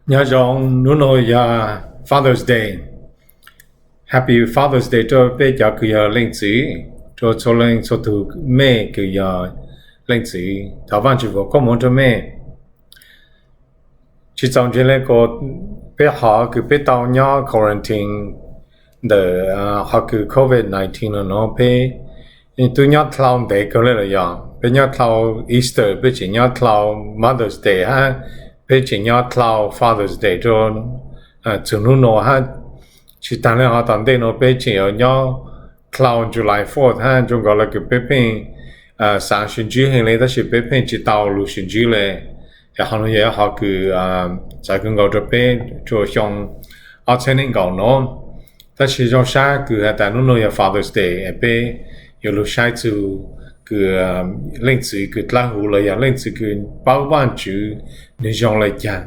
Nyob zoo, hnub no yog Father's Day. Happy Father's Day rau peb cov kws yog leej txiv, rau txhua leej txhua tug mej kws yog leej txiv. Thov Vaajtswv foom koob moov rau mej. Tsis txaus ntseeg le ko, peb hov kws peb tau nyob quarantine ntawm hov kws covid nineteen no, peb tub nyob dlhau ntev kawg le los yog peb nyob dlhau Easter, peb tseem nyob dlhau Mother's Day hab peb tseem nyob dlhau Father's Day rau txug hnub no hab. Tsis taag le hov tom ntej no peb tseem yuav nyob dlhau July fourth hab, zoo nkaus le kws peb pheej xaav sib ntsib heev le tab sis peb pheej tsis tau lug sib ntsib le. Hov no yog hov kws txawv kawg nkaus rau peb rua xyoo ob txhiab neej nkaum no. Tab sis zoo sab kws has tas hnub no yog Father's Day, peb yuav lug saib txug kws leej txiv kws dlawb huv los yog leej txiv kws paub Vaajtswv nwg zoo le caag.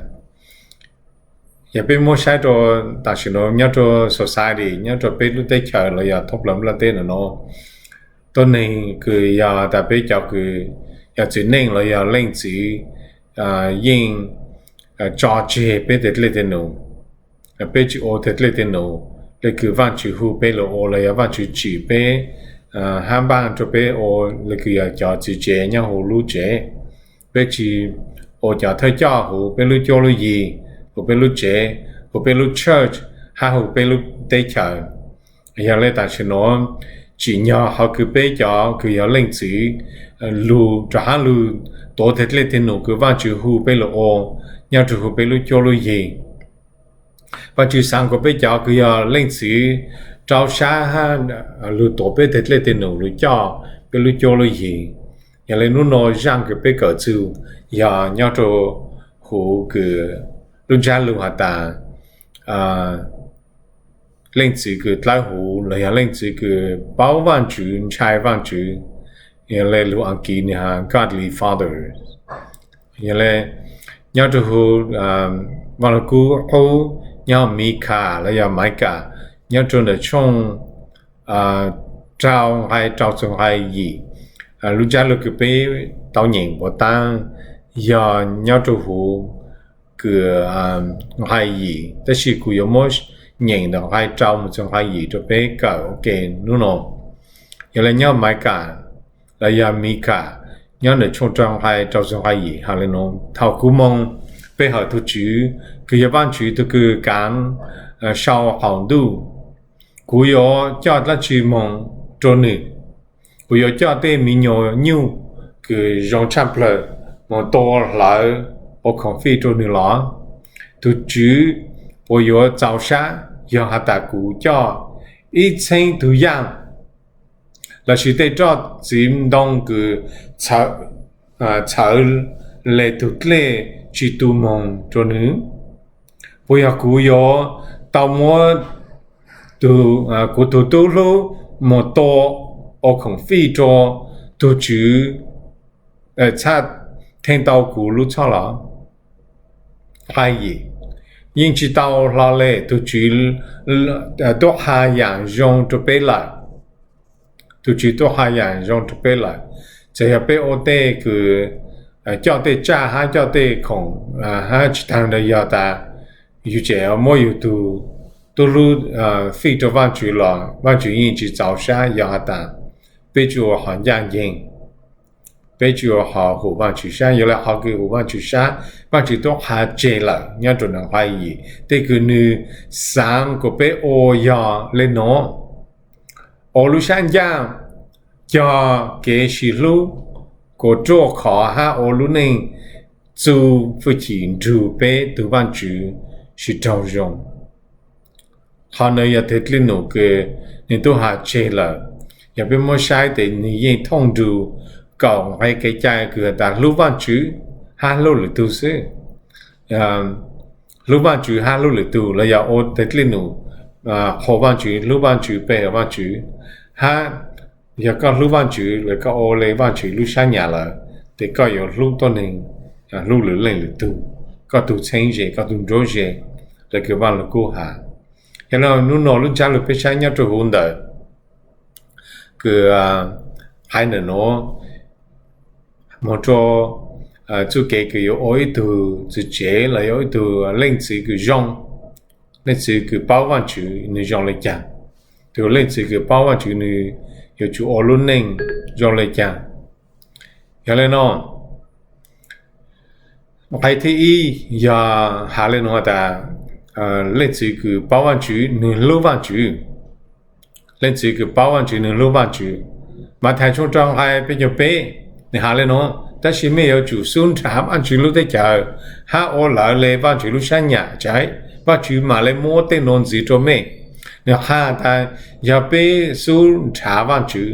Yog peb muab saib rua tam sim no nyob rua society, nyob rua peb lub teb chaws los yog thoob plawg nplaj teb no, tuab neeg kws yog tas peb cov kws yog txiv neej los yog leej txiv yeej tso tseg peb tej dlej tej num. Peb tsis ua tej dlej tej num le kws Vaajtswv hu peb lug ua los yog Vaajtswv tsim peb hab npaaj rua peb ua le kws yog cov txiv tsev nyob huv lub tsev. Peb tsis ua cov thawj coj huv peb lub cuab lub yig, huv peb lub tsev, huv peb lub church hab huv peb lub teb chaws. Yog le tam sim no tsim nyog hov kws peb cov kws yog leej txiv lug rov hab lug tuav tej dlej tej num kws Vaajtswv hu peb lug ua nyob rua huv peb lub cuab lub yig. Vaajtswv xaav kuas peb cov kws yog leej txiv rau sab hab lug tuav peb tej dlej tej num lug coj peb lub cuab lub yig. Yog le hnub no zaaj kws peb kawm txug yog nyob rua huv kws lub ntsab lug has tas leej txiv kws dlawb huv los yog leej txiv kws paub Vaajtswv, ntshai Vaajtswv. Yog le lug Askiv nwg has godly fathers. Yog le nyob rua huv Vaaj Lug Kub qub nyob Mikas los yog Micah, nyob rua ntawm tshooj rau nqai rau txug nqai yim. Lub ntsab lug kws peb tau nyeem puav taab yog nyob rua huv kws nqai yim, tab sis kuv yuav muab nyeem ntawm nqai rau moog txug nqai yim rua peb kawm ua ke hnub no. Yog le nyob Micah los yog Mikas, nyob ntawm tshooj rau nqai rau txug nqai yim has le nuav: Thaum kuv moog pe hawm tug Tswv kws yog Vaajtswv tug kws kaav sau qaum ntuj, kuv yuav coj dlaab tsi moog rua nwg? Kuv yuav coj tej me nyuam nyuj kws zoo tshaj plawg moog tua hlawv ua khoom fij rua nwg los? Tug Tswv puas yuav txaus sab yog has tas kuv coj ib txheeb tug yaaj lossis tej roj txiv ntoo kws txhawv le tug dlej tsi tu moog rua nwg? Puas yog kuv yuav tau muab kuv tug tub hlub moog tua ua khoom fij rua tug Tswv txhaj theej tau kuv lub txhoj los? Nqai yim: Yeej tsi tau hlo le, tug Tswv tuaj qha yaam zoo rua peb lawm. Tug Tswv tuaj qha yaam zoo rua peb lawm. Txawm yog peb ua tej kws coj tej tsaj hab coj tej khoom hab tsi taag ntawd, yog tas yug tseem muab yug tug tub hlub fij rua Vaajtswv los Vaajtswv yeej tsi txaus sab yog has tas peb tsi ua hom ncaaj nceeg, peb tsi ua hom hum Vaajtswv sab. Yog le hov kws hum Vaajtswv sab, Vaajtswv tuaj qha tseg lawm nyob rua nqai yim, tej kws nwg xaav kuas peb ua yog le nuav: ua lub sab ncaaj, cog kev sib hlub, kuas ruaj khov hab ua lub neej txuj fwj chim nrug peb tug Vaajtswv sib raug zoo. Qhov nuav yog tej dlej num kws nwg tub has tseg lawm. Yog peb muab saib tes nwg yeej thooj nrug kaum nqe kev cai kws has tas hlub Vaajtswv hab hlub lwm tug xwb. Hlub Vaajtswv hab hlub lwm tug los yog ua tej dlej num qhuas Vaajtswv, hlub Vaajtswv, pe hawm Vaajtswv, hab yog koj hlub Vaajtswv los koj ua le Vaajtswv lub sab nyam lawm, tes koj yuav hlub tuab neeg, hlub lwm leej lwm tug, koj tug txheeb ze, koj tug nruab ze, le kws Vaaj Lug Kub has. Yog le hnub no lub ntsab lug peb saib nyob rua huv ntawm kws qhai ntawm nuav moog rua txuj kev kws yuav ua ib tug txiv tsev los yog ib tug leej txiv kws zoo, leej txiv kws paub Vaajtswv nws zoo le caag, tug leej txiv kws paub Vaajtswv nws yuav tsum ua lub neej zoo le caag. Yog le nuav, nqai thib ib yog has le nuav tas, leej txiv kws paub Vaajtswv nws hlub Vaajtswv. Leej txiv kws paub Vaajtswv nws hlub Vaajtswv. Mathais tshooj rau nqai peb caug peb, nwg has le nuav, tab sis mej yuav tsum xub nrhav Vaajtswv lub teb chaws, hab ua lawv le Vaajtswv lub sab nyam, Vaajtswv mam le muab tej nuav ntxiv rua mej. Nwg qha tas yog peb xub nrhav Vaajtswv,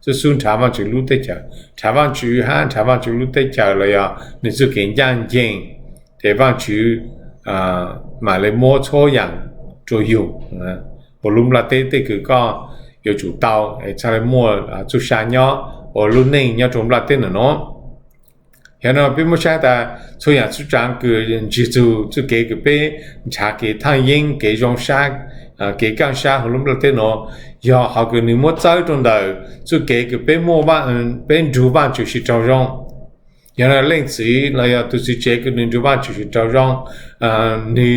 xub nrhav Vaajtswv lub teb chaws, nrhav Vaajtswv hab nrhav Vaajtswv lub teb chaws los yog nws txuj kev ncaaj nceeg, ces Vaajtswv mam le muab txhua yaam rua yug. Ua lub nplaj teb tej kws koj yuav tsum tau, txhaj le muaj txuj sa nyob ua lub neej nyob rua nplaj teb ntawm nuav. Yog le nuav peb muab saib tas txhua yaam txhua tsaav kws ntsig txug txuj kev kws peb nrhav kev thaaj yeeb, kev zoo sab, kev kaaj sab huv lub nplaj teb nuav, yog qhov kws nwg muab txawb rua ntawm txuj kev kws peb muaj, peb nrug Vaajtswv sib raug zoo. Yog le leej txiv los yog tug txiv tsev kws nwg nrug Vaajtswv sib raug zoo, nwg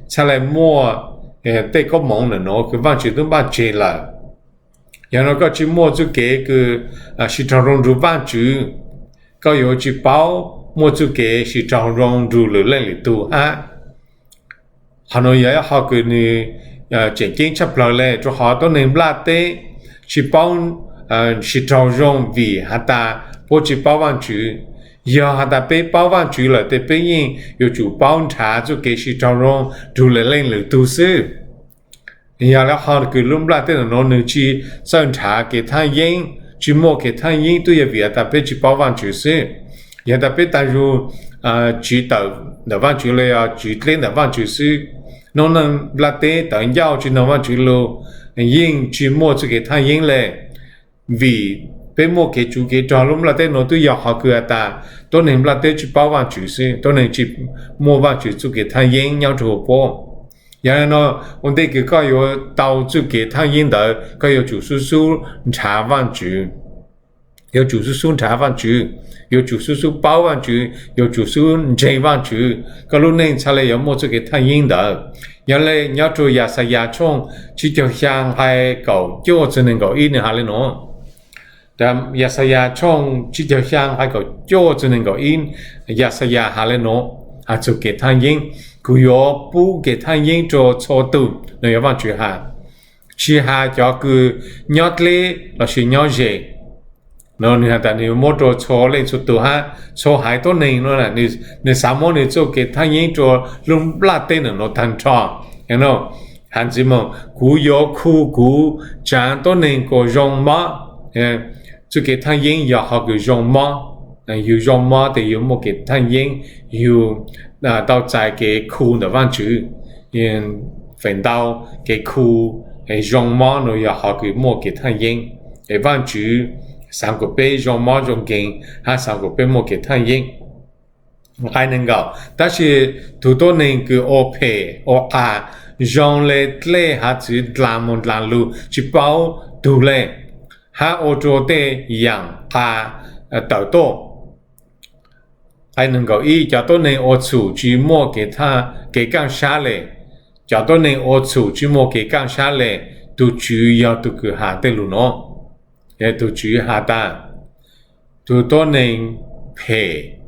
txhaj le muaj tej koob moov ntawm nuav kws Vaajtswv tub npaj tseg lawm. Yog le nuav koj tsi muaj txuj kev kws sib raug zoo nrug Vaajtswv, koj yuav tsi paub muaj txuj kev sib raug zoo nrug lwm leej lwm tug hab. Qhov nuav yog ib qho kws nwg tseem ceeb tshaj plawg le, rua qhov tuab neeg nplaj teb tsi paub sib raug zoo vim has tas puab tsi paub Vaajtswv. Yog has tas peb paub Vaajtswv lawm tes peb yeej yuav tsum paub nrhav txuj kev sib raug zoo nrug lwm leej lwm tug xwb. Yog le qhov kws lub nplaj teb ntawm nuav nwg tsi txawj nrhav kev thaaj yeeb, tsi muaj kev thaaj yeeb tub yog vim has tas peb tsi paub Vaajtswv xwb. Yog tas peb taag zug tsiv tawm ntawm Vaajtswv los yog tsiv dleb ntawm Vaajtswv xwb, noob neej nplaj teb tawv ncauj tsi noog Vaajtswv lug, yeej tsi muaj txuj kev thaaj yeeb le. Vim peb muaj kev tsuv kev rog lub nplaj teb nuav tub yog qhov kws has tas tuab neeg nplaj teb tsi paub Vaajtswv xwb, tuab neeg tsi muaj Vaajtswv txuj kev thaaj yeeb nyob rua huv puab. Yog le nuav, ua ntej kws koj yuav tau txuj kev thaaj yeeb ntawd koj yuav tsum xub xub nrhav Vaajtswv. Yuav tsum xub xub nrhav Vaajtswv, yuav tsum xub xub paub Vaajtswv, yuav tsum xub ntseeg Vaajtswv, koj lub neej txhaj le yuav muaj txuj kev thaaj yeeb ntawd. Yog le nyob rua Yaxayas tshooj tsib caug xyaa nqai kaum cuaj txug neeg nkaum ib nwg has le nuav. Yaxayas tshooj tsib caug xyaa nqai kaum cuaj txug neeg nkaum ib, Yaxayas has le nuav, has txug kev thaaj yeeb, kuv yuav pub kev thaaj yeeb rua txhua tug, no yog Vaajtswv has, tsi has cov kws nyob dleb lossis nyob ze. No nwg has tas nwg muab rua txhua leej txhua tug hab txhua haiv tuab neeg no, nwg xaav muab nwg txuj kev thaaj yeeb rua lub nplaj teb ntawm nuav taag nrho. Has ntxiv moog, kuv yuav khu kuv tsaav tuab neeg kuas zoo mob. Txuj kev thaaj yeeb yog qhov kws zoo mob. Yug zoo mob tes yug muaj kev thaaj yeeb, yug tau txais kev khu ntawm Vaajtswv, feem ntau kev khu zoo mob no yog qhov kws muaj kev thaaj yeeb. Es Vaajtswv xaav kuas peb zoo mob zoo nkeeg hab xaav kuas peb muaj kev thaaj yeeb. Nqai neeg nkaum, tab sis tug tuab neeg kws ua phem ua qas zoo le dlej hav txwv ndlaag moog ndlaag lug tsi paub tug le, hab ua rua tej yaam qas tawm tuaj. Nqai neeg nkaum ib, cov tuab neeg ua txhum tsi muaj kev kaaj sab le. Cov tuab neeg ua txhum tsi muaj kev kaaj sab le, tug Tswv yog tug kws has tej lug nuav. Tug Tswv has tas, tug tuab neeg phem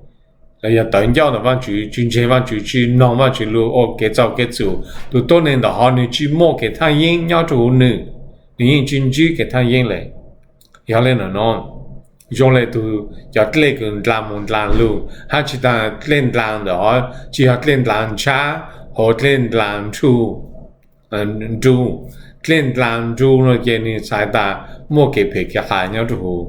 los yog tawv ncauj ntawm Vaajtswv, tsi ntseeg Vaajtswv, tsi noog Vaajtswv lug ua kev txaug kev txhum, tug tuab neeg ntawm hov nwg tsi muaj kev thaaj yeeb nyob rua huv nwg, nwg yeej tsi ntsib kev thaaj yeeb le. Yog le nuav, zoo le tug cov dlej kws ndlaag moog ndlaag lug, hab tsi taag dlej ndlaag ntawm hov tsi yog dlej ndlaag ntshab, hos dlej ndlaag nru, dlej ndlaag nru no ces nwg txhais tas muaj kev phem kev qas nyob rua huv.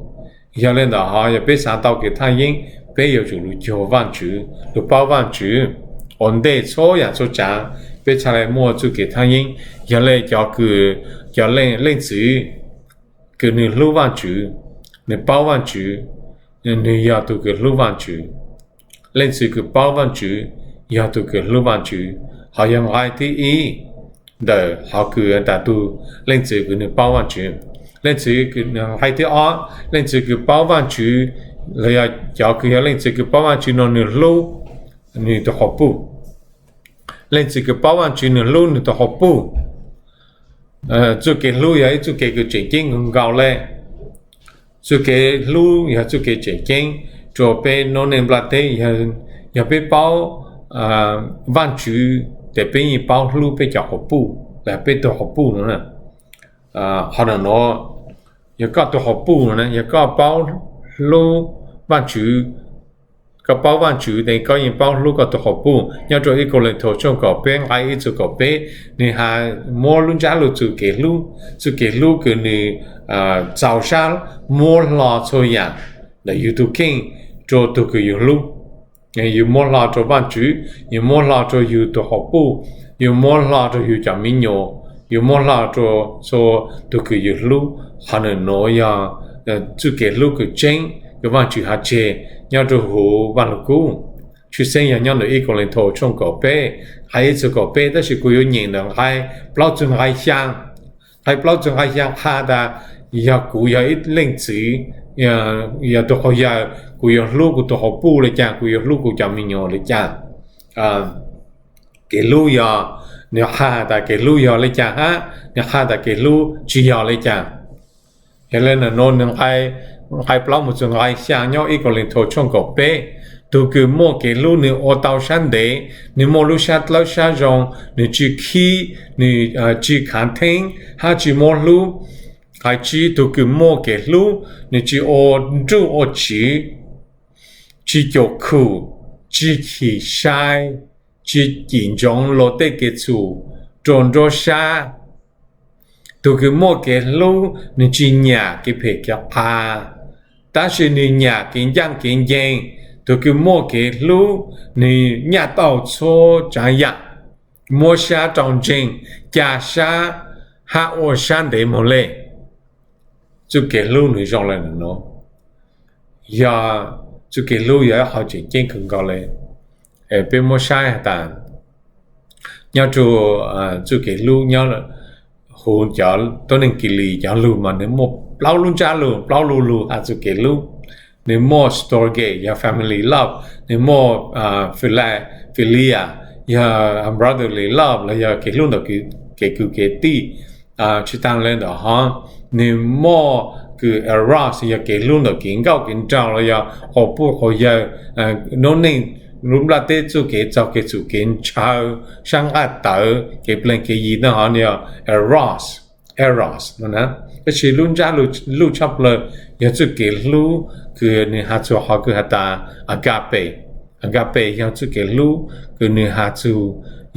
Yog le ntawm hov yog peb xaav tau kev thaaj yeeb, peb yuav tsum lug cuag Vaajtswv, lug paub Vaajtswv ua ntej txhua yaam txhua tsaav, peb txhaj le muaj txuj kev thaaj yeeb. Yog le cov kws, cov leej txwv kws nwg hlub Vaajtswv, nwg paub Vaajtswv, nwg yog tug kws hlub Vaajtswv. Leej txwv kws paub Vaajtswv yog tug kws hlub Vaajtswv. Hov yog nqai thib ib ntawm hov kws tas tug leej txwv kws nwg paub Vaajtswv. Leej txwv, nqai thib ob, leej txwv kws paub Vaajtswv los yog cov kws yog leej txiv kws paub Vaajtswv no nws hlub nws tus qhov puj. Leej txiv kws paub Vaajtswv nws hlub nws tus qhov puj. Txuj kev hlub yog ib txuj kev kws tseem ceeb kawg nkaus le. Txuj kev hlub yog txuj kev tseem ceeb rua peb noob neej nplaj teb. Yog peb paub Vaajtswv tes peb yeej paub hlub peb cov qhov puj los peb tug qhov puj no. Qhov nuav, yog koj tug qhov puj no, yog koj paub hlub Vaajtswv, koj paub Vaajtswv tes koj yeej paub hlub koj tug qhov puj. Nyob rua ib Kauleethaus tshooj kaum peb nqai ib txug kaum peb, nwg has muab lub ntsab lug txug kev hlub, txuj kev hlub kws nwg txaus sab muab hlo txhua yaam ntawm yug tug kheej rua tug kws yug hlub. Yug muab hlo rua Vaajtswv, yug muab hlo rua yug tug qhov puj, yug muab hlo rua yug cov mi nyuam, yug muab hlo rua txhua tug kws yug hlub. Qhov nuav yog txuj kev hlub kws tseeb kws Vaajtswv has tseg nyob rua huv Vaaj Lug Kub. Tshwj xeeb yog nyob ntawm ib Kauleethaus tshooj kaum peb nqai ib txug kaum peb, tab sis kuv yuav nyeem ntawm nqai plaub txug nqai xyaa. Nqai plaub txug nqai xyaa qha tas yog kuv yog ib leej txiv, yog tug quas yawg, kuv yuav hlub kuv tug qhov puj le caag, kuv yuav hlub kuv cov mi nyuam le caag. Kev hlub yog, nwg qha tas kev hlub yog le caag hab nwg qha tas kev hlub tsi yog le caag. Yog le nuav nwg nqai plaub moog txug nqai xyaa nyob ib Kauleethaus tshooj kaum peb, tug kws muaj kev hlub nwg ua tau sab ntev, nwg muaj lub sab dlawb sab zoo, nwg tsi khib, nwg tsi khaav theeb hab tsi muab hlub. Nqai tsib, tug kws muaj kev hlub nwg tsi ua nruj ua tsiv, tsi cum khum, tsi chim sai, tsi cim ntsoov luag tej kev txhum rua nruab sab. Tug kws muaj kev hlub nwg tsi nyam kev phem kev qha, tab sis nwg nyam kev ncaaj kev nceeg. Tug kws muaj kev hlub nwg nyaj tau txhua tsaav yaam, muab sab rau ntseeg, ca sab hab ua sab ntev moog le. Txuj kev hlub nwg zoo le nuav, yog txuj kev hlub yog ib qhov tseem ceeb kawg nkaus le. Peb muab saib has tas nyob rua txuj kev hlub nyob huv cov tuab neeg Kilis cov lug mas nwg muaj plaub lub ntsab lug, plaub lub lug has txuj kev hlub. Nwg muaj storge yog family love, nwg muaj philia yog brotherly love los yog kev hlub ntawm kev kwv kev tij. Tsi taag le ntawd hov, nwg muaj kws eros yog kev hlub ntawm kev nkauj kev nraug los yog quas puj quas yawg, noob neej, lub nplaj teb txuj kev txaug kev txhum kev ntshaw, sab nqaj tawv kev pleeg kev yi na hov nwg yog eros, eros no. Tab sis lub ntsab lug tshaj plawg yog txuj kev hlub kws nwg has txug qhov kws has tas agape. Agape yog txuj kev hlub kws nwg has txug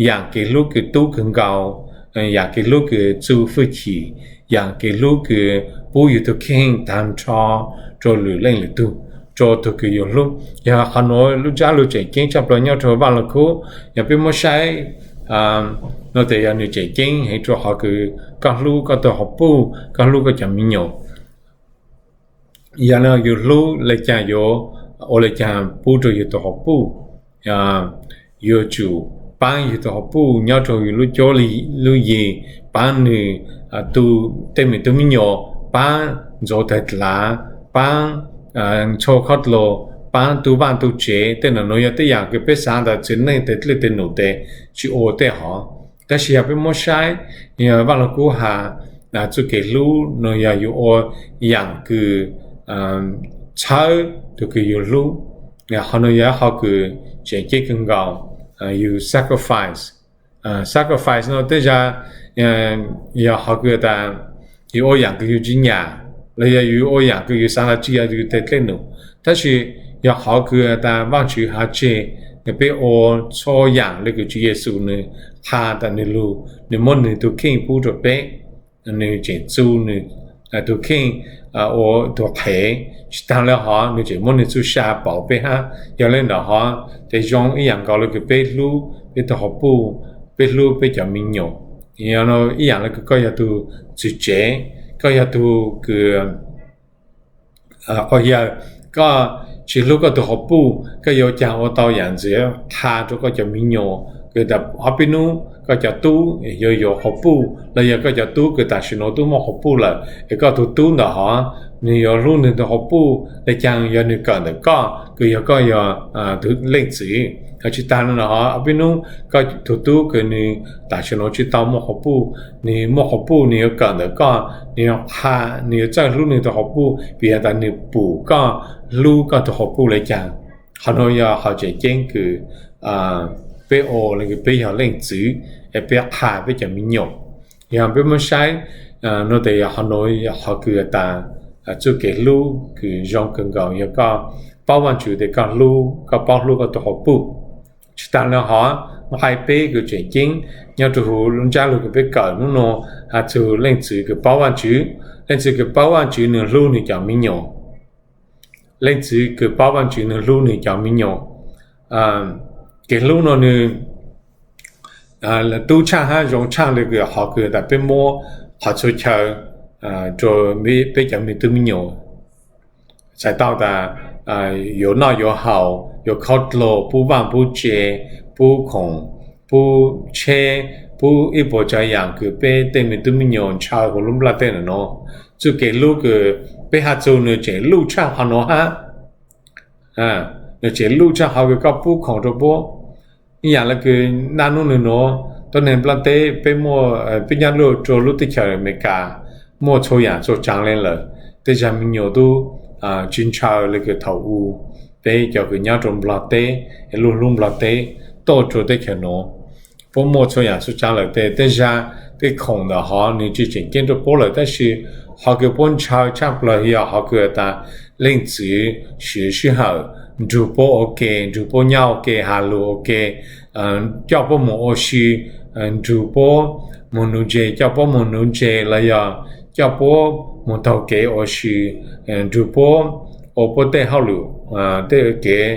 yaam kev hlub kws tub kws nkaus, yaam kev hlub kws txuj fwj chim, yaam kev hlub kws pub yug tug kheej taag nrho rua lwm leej lwm tug, rua tug kws yug hlub. Yog qhov nuav lub ntsab lug tseem ceeb tshaj plawg nyob rua Vaaj Lug Kub. Yog peb muab saib no tes yog nwg tseem ceeb heev rua qhov kws koj hlub koj tug quas puj, koj hlub koj cov mi nyuam. Yog le yug hlub le caag yuav ua le caag pub rua yug tug quas puj. Yuav tsum paab yug tug quas puj nyob rua yug lub cuab lub yig, paab nwg tu tej me tug mi nyuam, paab ntxuav tawg dlav, paab ntxhua khob dlua, paab tu vaaj tu tsev. Tej nuav yog tej yaam kws peb xaav tas txiv neej tes dlej tes num tes tsi ua tej hov. Tab sis yog peb muab saib, Vaaj Lug Kub has txuj kev hlub no yog yuav ua yaam kws txhawb tug kws yug hlub. Qhov no yog qhov kws tseem ceeb kawg nkaus, yug sacrifice. Sacrifice no tej zag yog qhov kws tas yug ua yaam kws yug tsi nyam, los yog yug ua yaam kws yug xaav tas tsi yog yug tes dlej num. Tab sis yog qhov kws tas Vaajtswv has tseg, peb ua txhua yaam le kws Tswv Yexus nwg qha tas nwg lug, nwg muab nwg tug kheej pub rua peb, nwg tseem txu nwg tug kheej ua tug qhev. Tsi taag le hov nwg tseem muab nwg txuj sa pauv peb hab. Yog le ntawd hov, tes zoo ib yaam nkaus le kws peb hlub peb tug quas puj, peb hlub peb cov mi nyuam. Ib yaam le kws koj yog tug txwv tsev, koj yog tug kws quas yawg, koj tsi hlub koj tug quas puj, koj yuav caag ua tau yaam ntxiv qha rua koj cov mi nyuam kws tas ob peb nub koj cov tub yuav yuav qhov puj los yog koj cov tub kws tam sim nuav tub muaj qhov puj lawm es koj tug tub ntawm hov nwg yuav hlub nwg tug qhov puj le caag yog nwg kawm ntawm koj kws yog koj yog leej txiv. Tsi taag le nuav hov peb nub koj tug tub kws nwg tam sim nuav tsi tau muaj qhov puj, nwg muaj qhov puj nwg yuav kawm ntawm koj, nwg yuav qha, nwg yuav txawj hlub nwg tug qhov puj vim has tas nwg pum koj hlub koj tug qhov puj le caag. Qhov nuav yog qhov tseem ceeb kws peb ua le kws peb yog leej txiv es peb qha peb cov me nyuam. Yog peb muab saib nuav tes yog qhov nuav qhov kws has tas txuj kev hlub kws zoo kawg nkaus yog koj paub Vaajtswv tes koj hlub, koj paub hlub koj tug qhov puj. Tsi taag le hov nqai peb kws tseem ceeb nyob rua huv lub ntsab lug kws peb kawm nub nuav has txug leej txiv kws paub Vaajtswv. Leej txiv kws paub Vaajtswv nwg hlub nwg cov me nyuam. Leej txiv kws paub Vaajtswv nwg hlub nwg cov me nyuam. Kev hlub nuav nwg tub tshaaj hab zoo tshaaj le kws qhov kws tas peb muab qhov txhua chaw rua peb cov me tub me nyuam. Txhais tau tas yuav noj yuav haus, yuav khob dluag, pub vaaj pub tse, pub khoom, pub tsheb, pub ib puas tsav yaam kws peb tej me tub me nyuam ntshaw huv lub nplaj teb nuav. Txuj kev hlub kws peb has txug nwg tseem luj tshaaj qhov nuav hab. Nwg tseem luj tshaaj qhov kws koj pub khoom rua puab. Ib yaam le kws naj nub nwg nuav tuab neeg nplaj teb peb muaj, peb nyob rua lub teb chaws Amelikas muaj txhua yaam txhua tsaav le lawm, tej zag me nyuam tub tsi ntshaw le kws thaum u peb cov kws nyob rua Nplog teb, luj hlub Nplog teb tuaj rua teb chaws nuav. Puab muaj txhua yaam txhua tsaav lawm tes tej zag tej khoom ntawm hov nwg tsi tseem ceeb rua puab lawm tab sis qhov kws puab ntshaw tshaaj plawg yog qhov kws tas leej txiv siv sij hawm nrug puab ua ke, nrug puab nyob ua ke, has lug ua ke, coj puab moog ua si, nrug puab moog nuv ntse, coj puab moog nuv ntse los yog coj puab moog taug kev ua si, nrug puab ua puab tej hauj lwm, tej kev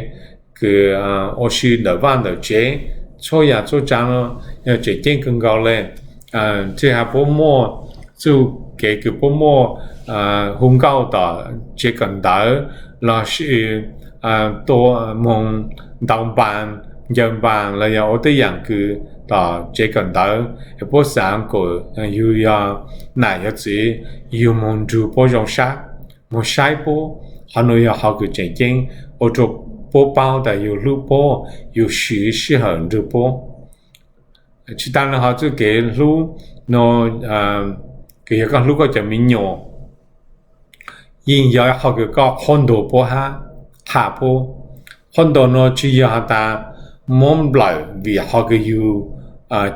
kws ua si ntawm vaaj ntawm tsev. Txhua yaam txhua tsaav nuav yog tseem ceeb kawg nkaus le. Tsi has puab muaj txuj kev kws puab muaj hu nkauj tom tsev kawm ntawv lossis tua moog ntaus npaas, ncaws npaas los yog ua tej yaam kws tom tsev kawm ntawv, puab xaav kuas yug yog nam yog txiv, yug moog nrug puab zoo sab, moog saib puab. Qhov nuav yog qhov kws tseem ceeb ua rua puab paub tas yug hlub puab, yug siv sij hawm nrug puab. Tsi taag le hov txuj kev hlub nuav kws yog koj hlub koj cov me nyuam yeej yog qhov kws koj qhuab ntuas puab hab qha puab. Qhuab ntuas nuav tsi yog has tas muab nplawm vim qhov kws yug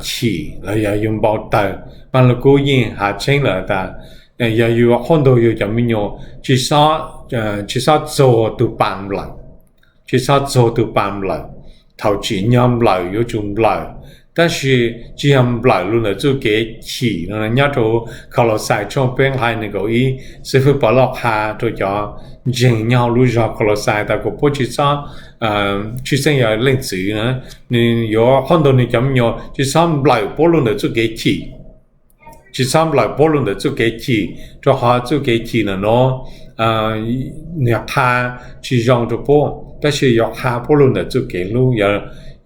chim los yog yug npau tawg. Maas Lug Kub yeej has tsheeb lawm tas yog yug qhuab ntuas yug cov me nyuam tsi xob txuag tug paas nplawm, tsi xob txuag tug paas nplawm. Thaum tsim nyog nplawm yuav tsum nplawm, tab sis tsi yog nplawm lug ntawm txuj kev chim no. Nyob rua Kalausis tshooj peb nqai neeg nkaum ib, xib fwb Pov Lauj qha rua cov ntseeg nyob huv lub zog Kalausis tas kuas puab tsi xob, tshwj xeeb yog leej txiv na, nwg yuav qhuab ntuas nwg cov me nyuam tsi xob nplawm puab lug ntawm txuj kev chim. Tsi xob nplawm puab lug ntawm txuj kev chim, rua qhov txuj kev chim ntawm nuav nwg qha tsi zoo rua puab, tab sis yuav qha puab lug ntawm txuj kev hlub.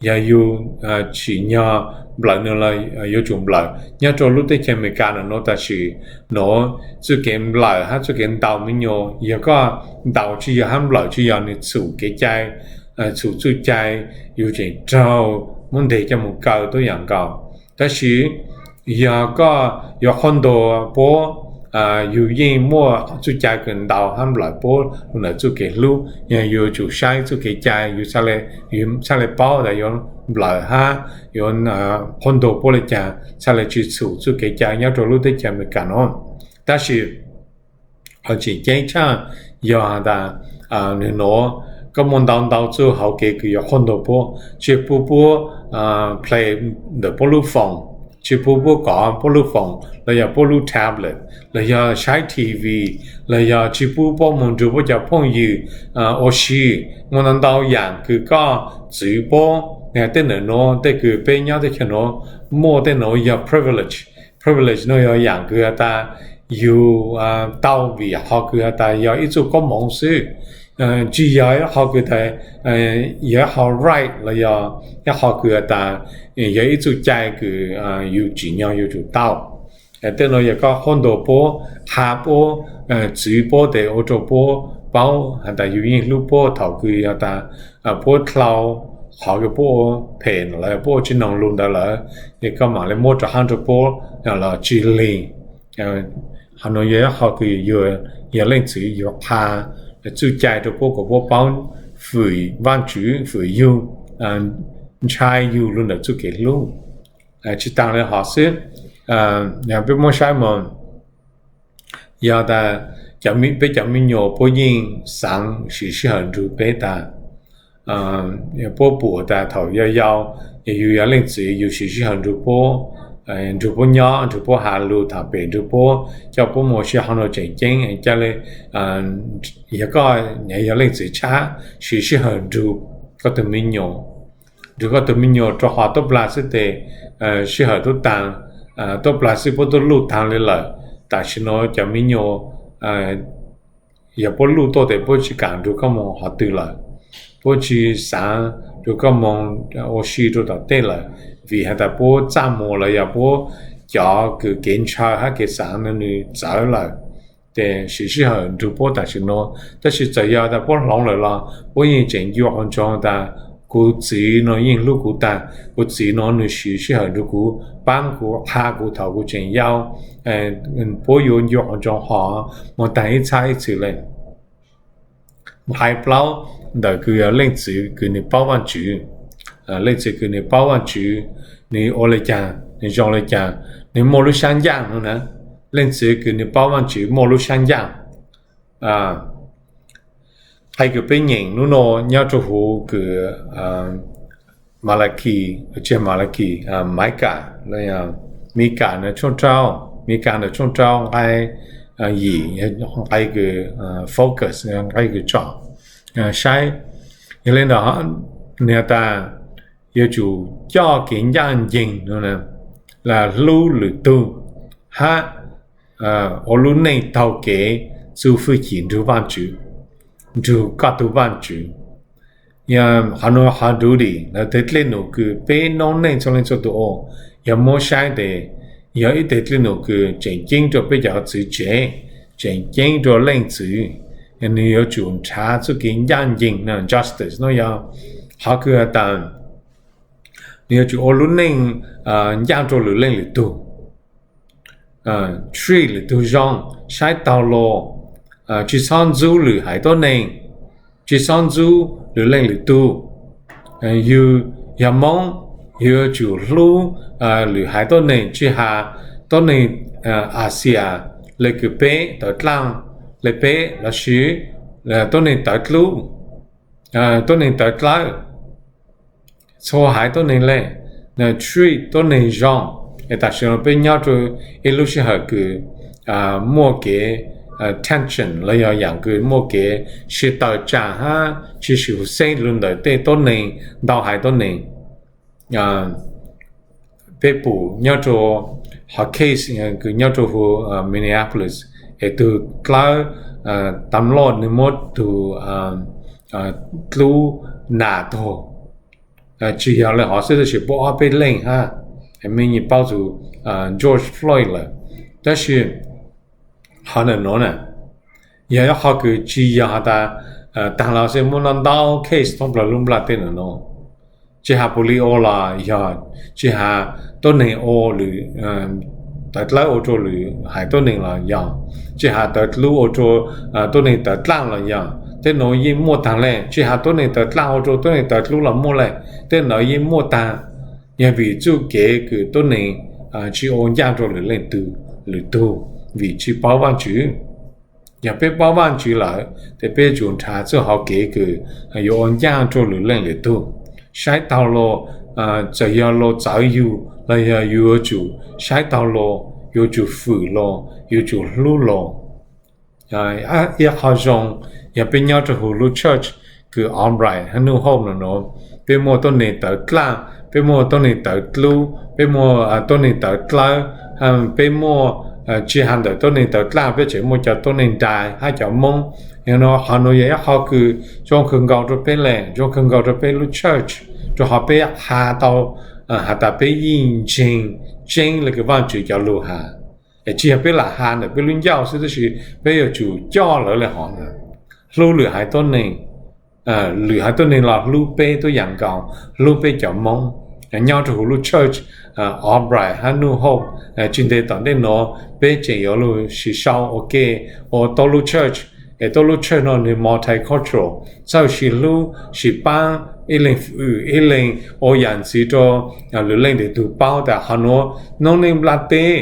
Yog yug tsim nyog nplawm nwg los yuav tsum nplawm. Nyob rua lub teb chaws Amelikas ntawm nuav tam sim nuav txuj kev nplawm hab txuj kev ntaus me nyuam, yog koj ntaus tsi yog hab nplawm tsi yog, nwg txhum kev cai, txhum txuj cai, yug tseem raug muab nteg coj moog kaw tuab yaam nkaus. Tab sis yog koj yuav qhuab ntuas puab, yug yeej muaj txuj cai kws ntaus hab nplawm puab lug ntawm txuj kev hlub. Yog yug tsum saib txuj kev cai, yug txhaj le paub tas yuav nplawm hab yuav qhuab ntuas puab le caag, txhaj le tsi txhum txuj kev cai nyob rua lub teb chaws Amelikas nuav. Tab sis qhov tseem ceeb tshaj yog has tas nwg nuav koj muaj ntau ntau txuj hauv kev kws yuav qhuab ntuas puab, tsi pub puab play ntawm puab lub foos, tsi pub puab kov puab lub foos los yog puab lub tablet, los yog saib TV, los yog tsi pub puab moog nrug puab cov phooj ywg ua si. Muaj ntau ntau yaam kws koj txwv puab, tej ntawm nuav tej kws peb nyob teb chaws nuav muaj tej nuav yog privilege. Privilege nuav yog yaam kws has tas yug tau vim qhov kws has tas yog ib txuj koob moov xwb. Tsis yog ib qho kws tas, yog ib qho right los yog ib qho kws tas, yog ib txuj cai kws yus tsim nyog yuav tsum tau. Tej no yog koj qhuab ntuas puab, qha puab, txwv puab tes ua rua puab paub has tas yus yeej hlub puab thaum kws yog tas puab dlhau qhov kws puab ua phem los puab ua tsi noog lug ntawd lawm, es koj mam le muab rov hab rua puab los tsi lig. Qhov nuav yog ib qho kws yog leej txiv yug qha txuj cai rua puab kom puab paub fwm Vaajtswv, fwm yug, ntshai yug lug ntawm txuj kev hlub. Tsi taag le hov xwb, peb muab saib moog, yog tas peb cov me nyuam puab yeej xaav siv sij hawm nrug peb tas, puab pum tas thaum yau yau, yug yog leej txiv yug siv sij hawm nrug puab, nrug puab nyob, nrug puab has lug tham pem, nrug puab coj puab moog ua si, qhov nuav tseem ceeb. Ca le yog koj yog leej txiv tshab siv sij hawm nrug koj tug me nyuam, nrug koj tug me nyuam rua qhov tuab plag xwb tes sij hawm tuab taag, tuab plag xwb puab tuab luj taag le lawm. Tam sim nuav cov me nyuam yog puab luj tuaj tes puab tsi kaam nrug koj moog qhov twg lawm, puab tsi xaav nrug koj moog ua si rua tom tej lawm, vim has tas puab txaj muag los yog puab cov kws kev ntshaw hab kev xaav nwg txawv lawm, tes siv sij hawm nrug puab tam sim nuav. Tab sis txawm yog tas puab hloov lawm los puab yeej tseem ncua qhov ntsoov tas kuv txiv nuav yeej hlub kuv taag, kuv txiv nuav nwg siv sij hawm nrug kuv, paab kuv, qha kuv thaum kuv tseem yau, puab yuav ncua qhov ntsoov hov moog taag ib txhab ib txhis le. Nqai plaub ntawm kws yog leej txiv kws nwg paub Vaajtswv. Leej txiv kws nwg paub Vaajtswv, nwg ua le caag, nwg zoo le caag, nwg muaj lub sab ncaaj nuav na. Leej txiv kws nwg paub Vaajtswv muaj lub sab ncaaj. Nqai kws peb nyeem nub nua nyob rua huv kws Malakis, tsi Malakis, Micah, Micah ntawm tshooj rau, Micah ntawm tshooj rau nqai yim, nqai kws focus, nqai kws tsom saib. Yog le ntawd, nwg has tas yuav tsum coj kev ncaaj nceeg, hlub lwm tug, hab ua lub neej taug kev txuj fwj chim nrug Vaajtswv, nrug koj tug Vaajtswv. Qhov nuav qhov duty, lawv teg dlej num kws peb noob neej txhua leej txhua tug ua, yog muab saib tes yog ib teg dlej num kws tseem ceeb rua peb cov txwv tsev, tseem ceeb rua leej txwv. Nwg yuav tsum nrhav txuj kev ncaaj nceeg, justice, nuav yog qhov kws has tas nwg yuav tsum ua lub neej ncaaj rua lwm leej lwm tug, treat lwm tug zoo, saib taug lug, tsi txhob ntxub lwm haiv tuab neeg, tsi txhob ntxub lwm leej lwm tug. Yug yog Moob, yug yuav tsum hlub lwm haiv tuab neeg, tsi has tuab neeg Axias le kws peb tawv dlaaj le peb lossis tuab neeg tawv dlub, tuab neeg tawv dlawb, txhua haiv tuab neeg le, treat tuab neeg zoo. Es tam sim nuav peb nyob rua ib lub sij hawm kws muaj kev tension los yog yaam kws muaj kev sib tawm tsaam hab tsi sib xeeb lug ntawm tej tuab neeg, ntau haiv tuab neeg. Peb pum nyob rua qhov case kws nyob rua huv Minneapolis, es tug dlawb, tam loj nwg muab tug dlub nam tuag. Tsi yog le hov xwb tab sis puab ob peb leej hab, mej nyias paub txug George Floyd lawm. Tab sis qhov ntawm nuav na, yog ib qho kws tsi yog has tas, taag los xwb muaj ntau ntau case thoob plawg lub nplaj teb nuav no. Tsi has police ua los yog, tsi has tuab neeg ua lwm, tawv dlawb ua rua lwm haiv tuab neeg los yog, tsi has tawv dlub ua rua tuab neeg tawv dlaaj los yog, tej nuav yeej muaj taag le. Tsi has tuab neeg tawv dlaaj ua rua tuab neeg tawv dlub los muaj le, tej nuav yeej muaj taag. Yog vim txuj kev kws tuab neeg tsi ua ncaaj rua lwm leej tug, lwm tug, vim tsi paub Vaajtswv. Yog peb paub Vaajtswv lawm tes peb yuav tsum nrhav txuj hauv kev kws yuav ua ncaaj rua lwm leej lwm tug, saib taug lug, txawm yog luag txawv yug los yog yug yuav tsum saib taug lug, yuav tsum fwm lug, yuav tsum hlub lug. Ib qho zoo, yog peb nyob rua huv lub church kws Albright hab New Hope nuav, peb muaj tuab neeg tawv dlaaj, peb muaj tuab neeg tawv dlub, peb muaj tuab neeg tawv dlawb, peb muaj Tsis has ntawm tuab neeg tawv dlaj, peb tseem muaj cov tuab neeg Nplog hab cov Moob. Yog no qhov nuav yog ib qho kws zoo kawg nkaus rua peb le, zoo kawg nkaus rua peb lub church, rua qhov peb has tau has tas peb yeej ntseeg tseeb le kws Vaajtswv cov lug has. Es tsis yog peb lam has ntawm peb lub ncauj xwb, tab sis peb yuav tsum coj lawv le hov, hlub lwm haiv tuab neeg, lwm haiv tuab neeg los hlub peb tuab yaam nkaus, hlub peb cov Moob. Nyob rua huv lub church Albright hab New Hope, tsis ntev tom ntej nuav peb tseem yuav lug sis sau ua ke ua tuab lub church. Es tuab lub church no nwg multicultural, txawj sis hlub sis paab, ib leeg fwm ib leeg, ua yaam ntxiv rua lwm leej ntawm tug paub tas qhov nuav noob neej nplaj teb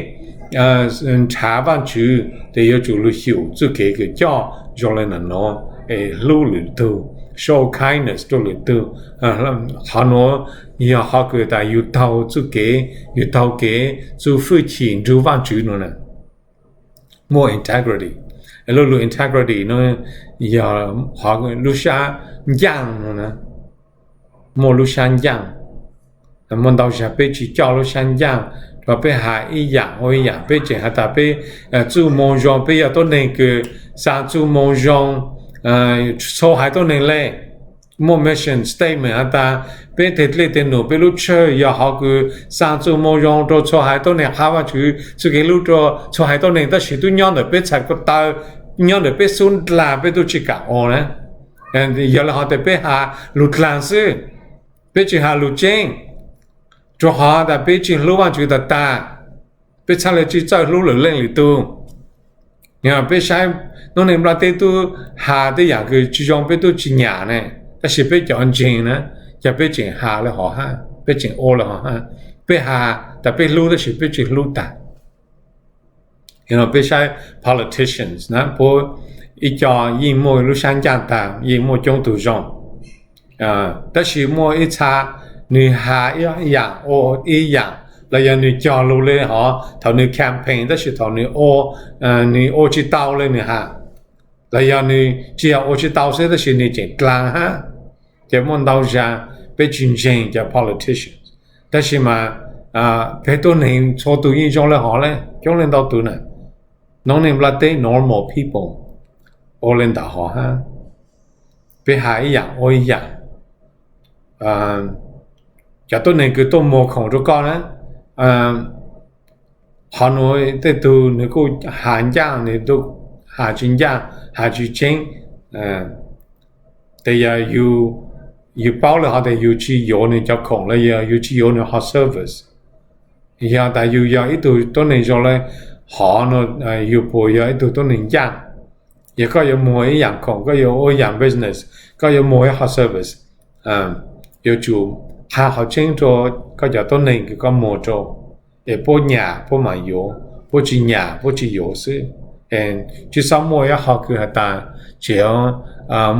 nrhav Vaajtswv tes yuav tsum lug xyum txuj kev kws coj zoo le nuav, es hlub lwm tug, show kindness rua lwm tug. Qhov nuav yog qhov kws tas yug taug txuj kev, yug taug kev txuj fwj chim nrug Vaajtswv nuav na. Muaj integrity. Lub lug integrity no yog lub sab ncaaj no na, muaj lub sab ncaaj. Muaj ntau zag peb tsis coj lub sab ncaaj, rua peb has ib yaam ua ib yaam, peb tseem has tas peb txuj moo zoo, peb yog tuab neeg kws xaa txuj moo zoo, txhua haiv tuab neeg le. Muaj mission statement has tas peb tej dlej tej num, peb lub church yog hov kws xaa txuj moo zoo rua txhua haiv tuab neeg, qha Vaajtswv txuj kev hlub rua txhua haiv tuab neeg, tab sis tub nyob ntawm peb txhais ko taw, nyob ntawm peb xub ndlag peb tub tsis kaam ua na. Yog le hov tas peb has lug dlaag xwb, peb tsis has lug tseeb, rua qhov tas peb tsis hlub Vaajtswv tag tag, peb txhaj le tsis txawj hlub lwm leej lwm tug. Yog peb saib noob neej nplaj teb tub has tej yaam kws tsis zoo peb tub tsis nyam ne, tab sis peb cov ntseeg na, cov peb tseem has le hov hab, peb tseem ua le hov hab. Peb has tas peb hlub tab sis peb tsis hlub tag. Yog no peb saib politicians na, puab ib co yeej muaj lub sab ncaaj tag, yeej muaj coob tug zoo, tab sis muaj ib txha nwg has ib yaam ua ib yaam, los yog nwg cog lug le hov thaum nwg campaign, tab sis thaum nwg ua, nwg ua tsis tau le nwg has, los yog nwg tsis yog ua tsis tau xwb tab sis nwg tseem dlaag hab. Ces muaj ntau zag peb tsis ntseeg cov politicians, tab sis mas peb tuab neeg txhua tug yeej zoo le hov le, coob leej ntau tug na. Noob neej nplaj teb normal people ua le ntawm hov hab. Peb has ib yaam ua ib yaam. Cov tuab neeg kws tuaj muag khoom rua koj na, qhov nuav tej tug nwg kuj has ncaaj, nwg has tsis ncaaj, has tsis tseeb. Tes yog yug paub le hov tes yug tsis yuav nwg cov khoom los yog yug tsis yuav nwg hov service. Yog tas yug yog ib tug tuab neeg zoo le hov no, yug puas yog ib tug tuab neeg ncaaj? Yog koj yuav muag ib yaam khoom, koj yuav ua yaam business, koj yuav muag ib qho service, yuav tsum qha qhov tseeb rua koj cov tuab neeg kws koj muag rua, es puab nyam puab mam yuav, puab tsis nyam puab tsis yuav xwb. Tsis txhob muaj ib qho kws has tas tseem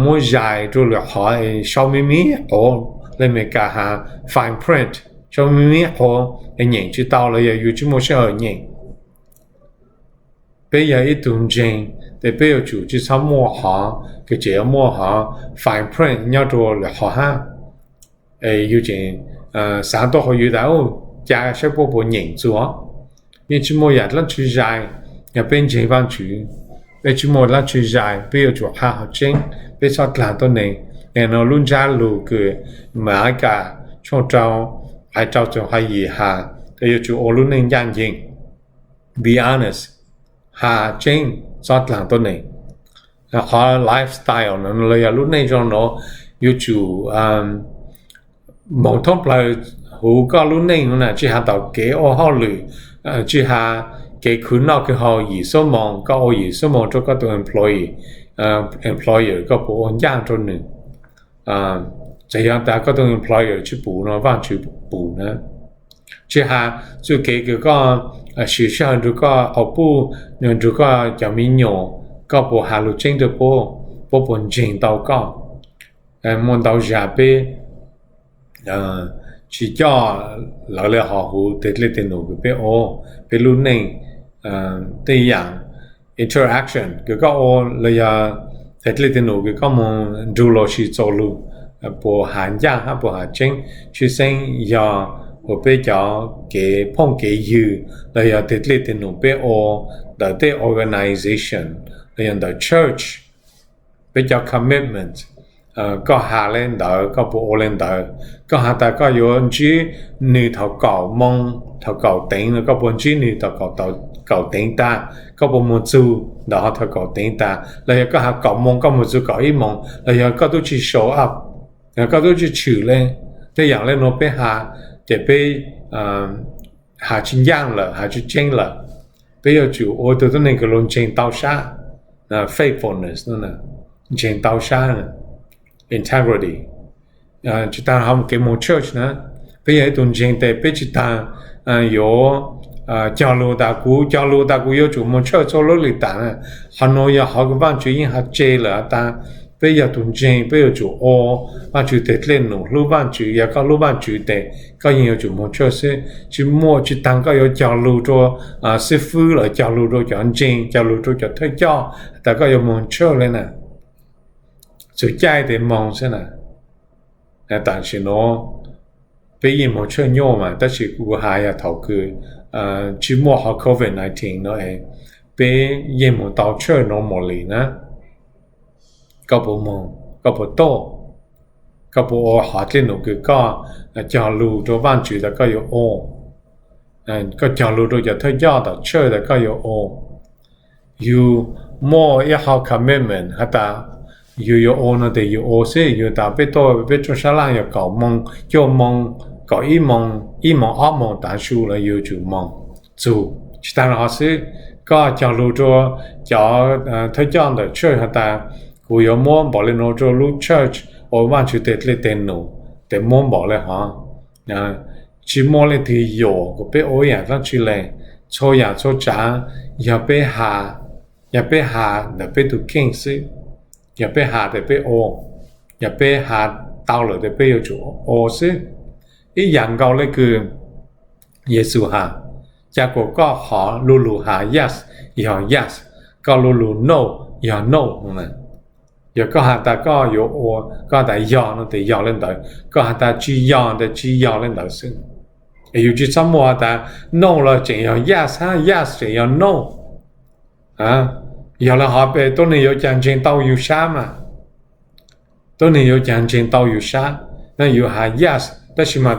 muab zais rua lwm qhov es sau me me quav, le Amelikas has fine print, sau me me quav es nyeem tsis tau los yog yug tsis muaj sij hawm nyeem. Peb yog ib tug ntseeg, tes peb yuav tsum tsis txhob muaj qhov kws tseem yuav muaj qhov fine print nyob rua lwm qhov hab. Es yug tseem xaav tuaj qhov yug tas, ca saib puab puas nyeem txug. Yeej tsis muaj yaam dlaab tsi zais. Yog peb ntseeg Vaajtswv, peb tsis muaj dlaab tsi zais, peb yuav tsum qha qhov tseeb, peb txhob dlaag tuab neeg. Es no lub ntsab lug kws Amelikas tshooj rau, hais rau txug hais yim has, yuav tsum ua lub neej ncaaj nceeg, be honest, has tseeb, txhob dlaag tuab neeg. Qhov lifestyle no los yog lub neej zoo no yuav tsum moog thoob plawg huv koj lub neej no na, tsis has thaum kev ua hauj lwm, tsis has kev khwv noj khwv haus yim xuab moos, koj ua yim xuab moos rua koj tug employee, employer, koj puas ua ncaaj rua nwg? Txawm yog tas koj tug employer tsis pum no Vaajtswv pum na. Tsis has txuj kev kws koj siv sij hawm nrug koj quas puj, nrug koj cov me nyuam, koj puas has lug tseeb rua puab, puab puas ntseeg tau koj? Muaj ntau zag peb tsis coj lawv le hov huv tej dlej tej num kws peb ua, peb lub neej, tej yaam interaction kws koj ua los yog tej dlej tej num kws koj moog nrug los sis txuas lug, puas has ncaaj hab puas has tseeb? Tshwj xeeb yog uas peb cov kev phooj kev ywg los yog tej dej tej num peb ua ntawm tej organization los yog ntawm church, peb cov commitment, koj has le ntawd koj puas ua le ntawd? Koj has tas koj yuav ntsib nws thaum kaum moo, thaum kaum teev no, koj puas ntsib nws thaum kaum teev tas? Koj puas mus txug ntawm hov thaum kaum teev tas? Los yog koj has kaum moo koj mus txug kaum ib moo, los yog koj tub tsis show up, koj tub tsis tshwm le? Tej yaam le nuav peb has, ces peb has tsis ncaaj lawm, has tsis tseeb lawm. Peb yuav tsum ua tug tuab neeg kws luag ntseeg tau sab, faithfulness, ntseeg tau sab, integrity. Tsis taag hov kev moog church na, peb yog ib tug ntseeg tes peb tsis taag yuav cog lug tas kuv cog lug tas kuv yuav tsum moog church txhua lub le taam. Qhov nuav yog qhov kws Vaajtswv yeej has tseg lawm has tas peb yog tug ntseeg peb yuav tsum ua Vaajtswv tej dlej num, hlub Vaajtswv. Yog koj hlub Vaajtswv tes koj yeej yuav tsum moog church xwb. Tsis muaj, tsis taag koj yuav cog lug rua xib fwb los cog lug rua cov ntseeg, cog lug rua cov thawj coj tas koj yuav moog church le na. Txug caij tes moog xwb na. Tam sim nuav peb yeej moog church nyuaj mas, tab sis kuv has yog thaum kws tsis muaj qhov covid nineteen no es peb yeej moog tau church normally na. Koj puas moog, koj puas tuaj, koj puas ua qhov dlej num kws koj cog lug rua Vaajtswv tas koj yuav ua, koj cog lug rua cov thawj coj tom church tas koj yuav ua? Yug muaj ib qho commitment has tas yug yuav ua no tes yug ua xwb. Yug tas peb tuaj peb rooj sab laj yog kaum moo, cuaj moo, kaum ib moo, ib moo ob moo tav su los yug tsum moog txug. Tsis taag hov xwb, koj cog lug rua cov thawj coj ntawm church has tas kuv yuav muab npaum le nuav rua lub church ua Vaajtswv tej dlej tej num, tes muab npaum le hov. Tsis muaj leej twg yuam kuas peb ua ib yaam dlaab tsi le. Txhua yaam txhua tsaav yog peb has, yog peb has ntawm peb tug kheej xwb. Yog peb has tes peb ua, yog peb has tau lawm tes peb yuav tsum ua xwb. Ib yaam nkaus le kws Yexus has, ca kuas koj qhov lu lug has yes yog yes, koj lu lug no yog no. Yog koj has tas koj yuav ua, koj has tas yog no tes yog le ntawd, koj has tas tsis yog tes tsis yog le ntawd xwb. Es yus tsis txhob muaj has tas no los tseem yog yes hab yes tseem yog no. Yog le hov peb tuab neeg yuav caag ntseeg tau yus sab mas? Tuab neeg yuav caag ntseeg tau yus sab? Yog yus has yes tab sis mas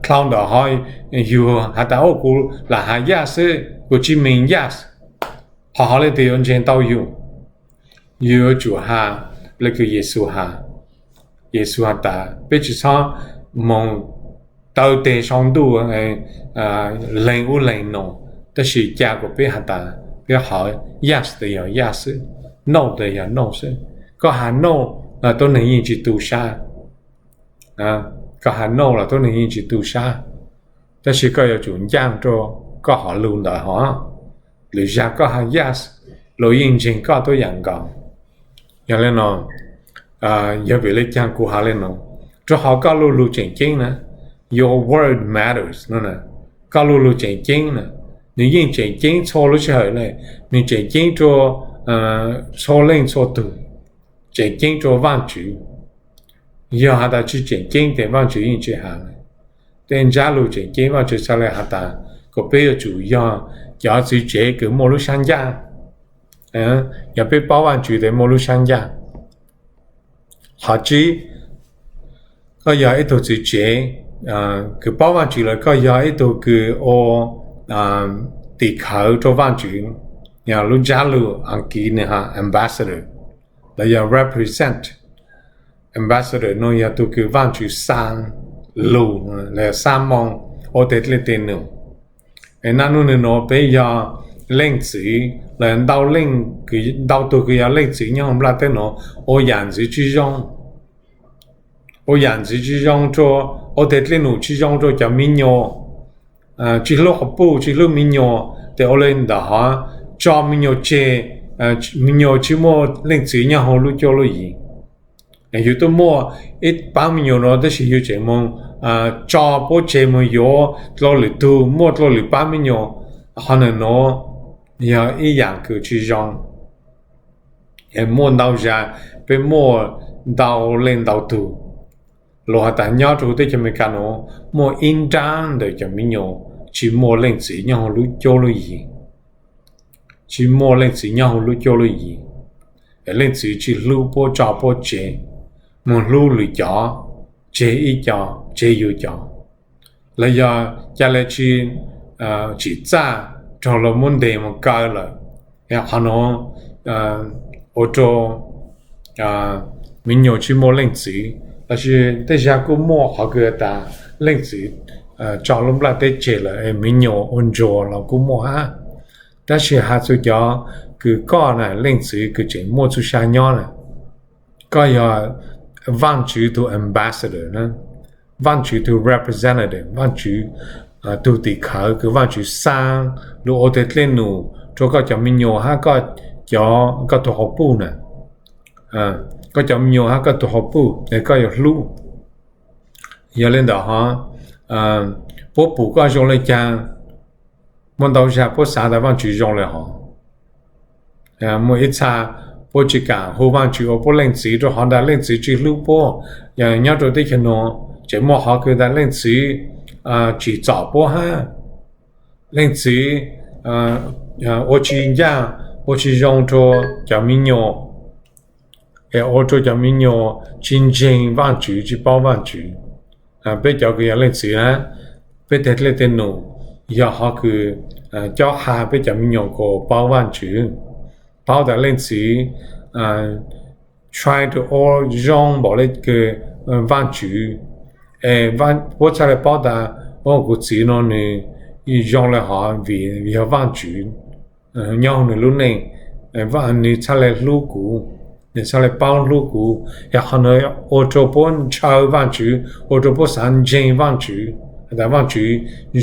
dlhau ntawm hov yus has tas o kuv lam has yes xwb, kuv tsis mean yes, qhov hov leej twg yuav ntseeg tau yus? Yus yuav tsum has le kws Yexus has. Yexus has tas peb tsis txhob moog taw teg sau ntuj leeg ub leeg no, tab sis ca kuas peb has tas peb qhov yes tes yog yes xwb, no tes yog no xwb. Koj has no los tuab neeg yeej tsis tu sab. Koj has no los tuab neeg yeej tsis tu sab, tab sis koj yuav tsum ncaaj rua koj hov lug ntawd hov. Lwm zag koj has yes, luag yeej ntseeg koj tuab yaam nkaus. Yog le no, yog vim le caag kuv has le no? Rua qhov koj lu lug tseem ceeb na. Your word matters no. Koj lu lug tseem ceeb na. Nwg yeej tseem ceeb txhua lub sij hawm le. Nwg tseem ceeb rua txhua leej txhua tug, tseem ceeb rua Vaajtswv. Yog has tas tsis tseem ceeb tes Vaajtswv yeej tsis has le. Tej ntsab lug tseem ceeb Vaajtswv txhad le has tas kuas peb yuav tsum yog cov txiv tsev kws muaj lub sab ncaj. Yog peb paub Vaajtswv tes muaj lub sab ncaj. Qhov tsib, koj yog ib tug txiv tsev kws paub Vaajtswv lawm, koj yog ib tug kws ua tim khawv rua Vaajtswv. Yog lub ntsab lug Askiv nwg has ambassador los yog represent. Ambassador no yog tug kws Vaajtswv xa lug los yog xa moo ua tej dlej tej num. Es naj nub nwg nuav peb yog leej txiv los ntau leej, ntau tug kws yog leej txiv nyob huv nplaj teb nuav ua yam ntxwv tsis zoo, ua yam ntxwv tsis zoo rua, ua tej dlej num tsis zoo rua cov mi nyuas, tsis hlub quas puj tsis hlub mi nyuas, tes ua le ntawd hov tso mi nyuas tseg, mi nyuas tsis muaj leej txiv nyob huv lub cuab lub yig. Yug tub muaj ib paab mi nyuas nuav tab sis yug tseem moog tso puab tseg moog yuav dlua lwm tug, muaj dlua lwm paab mi nyuas. Qhov nuav yog ib yam kws tsis zoo. Muaj ntau zag peb muaj ntau leej ntau tug, Luag has tas nyob rau teb chaws Amelikas nuav muaj ib nrab ntawm cov miv nyuas tsi muaj leej txiv nyob huv lub cuab lub yig, tsi muaj leej txiv nyob huv lub cuab lub yig. Leej txiv tsi hlub puab tso puab tseg, moog hlub lwm cov, tseg ib co, tseg yug cov, los yog ca le tsi tsim txaj raug luag muab ntes moog kaw lawm. Qhov nuav ua rua miv nyuas tsi muaj leej txiv, lossis tej zag kuj muaj qhov kws tas leej txiv tso lub nplaj teb tseg lawm es miv nyuas ua ntsuag los kuj muaj hab. Tab sis has txug cov kws koj na leej txiv kws tseem muaj txuj sa nyob na, koj yog Vaajtswv tug ambassador, Vaajtswv tug representative, Vaajtswv tug tim khawv kws Vaajtswv xaa lug ua teg dlej num rua koj cov miv nyuas hab koj, koj tug hauv puj na, koj cov miv nyuas hab koj tug hauv puj es koj yuav hlub. Yog le ntawd hov, puab pum koj zoo le caag, muaj ntau zag puab xav tas Vaajtswv zoo le hov. Muaj ib txha puab tsi kaam hu Vaajtswv ua puab leej txiv rua qhov tas leej txiv tsi hlub puab. Yog nyob rua teb chaws nuav tseem muaj qhov kws tas leej txiv tsim txom puab hab, leej txiv ua tsi ncaaj, ua tsi zoo rua cov miv nyuas, es ua rua cov miv nyuas tsi ntseeg Vaajtswv, tsi paub Vaajtswv. Peb cov kws yog leej txiv na, peb teg dlej teg num yog qhov kws cob qha peb cov miv nyuas kom paub Vaajtswv, paub tas leej txiv try to ua zoo npaum le kws Vaajtswv, es puab txhaj le paub tas, o, kuv txiv nuav nwg zoo le hov vim yog Vaajtswv nyob huv nwg lub neej, nwg txhaj le hlub kuv, nwg txhaj le paub hlub kuv. Yog qhov nuav ua rua puab ntshaw Vaajtswv, ua rua puab xav ntseeg Vaajtswv, tas Vaajtswv